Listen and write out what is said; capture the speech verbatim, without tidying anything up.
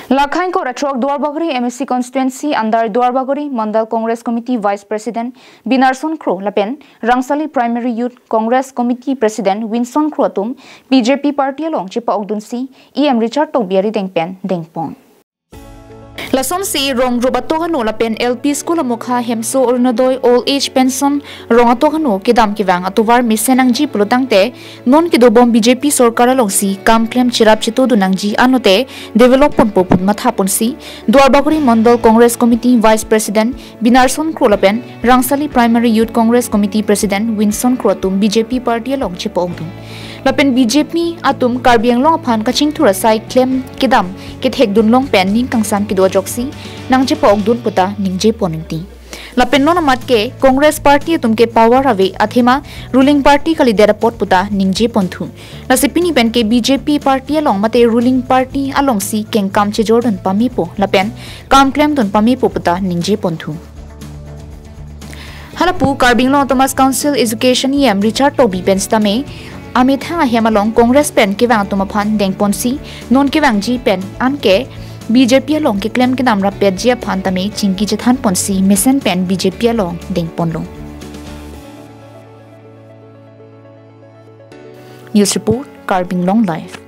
Lakhain kor athrok Duarbagori M A C constituency under Duarbagori Mandal Congress Committee Vice President Binarson Kro lapen Rangsali Primary Youth Congress Committee President Winson Kro atum B J P party along chepa-okdunsi E M Richard Tokbi arideng pen dengpon. Lasonsi rong rup atok ano lapen L P school amokha hemso Orunodoi old age pension rong atok ano kedam kevang atovar mesen nangji pulotangte non kedobom B J P sorkar alongsi kam klem cherap chetodun nangji anote develop ponpo pu mathaponsi Duarbagori Mandal Congress Committee Vice President Binarson Kro lapen Rangsali Primary Youth Congress Committee President Winson Kro atum B J P party along chepa-okdun. Lapen B J P atum Karbi Anglong aphan kachingthur asai klem kedam kethekdun long pen ning kangsam kedo ajoksi nangchepa-okdun puta ningje pon ingti. Lapen non amat ke Congress party atum ke power ave athema ruling party kalidet apot puta ningje ponthu. Lasi pini pen ke B J P party along mate ruling party alongsi kengkam chejordun pamepo lapen kam klemdun pamepo puta ningje ponthu. Halapu Karbi Anglong Autonomous Council Education E M Richard Tokbi pen sitame amethang ahem along Congress pen kevang atum aphan dengponsi non kevangji pen anke B J P along keklem kedam rappetji aphan tame chingki chethanponsi mesen pen B J P along dengponlo. News report, Karbi Anglong Live.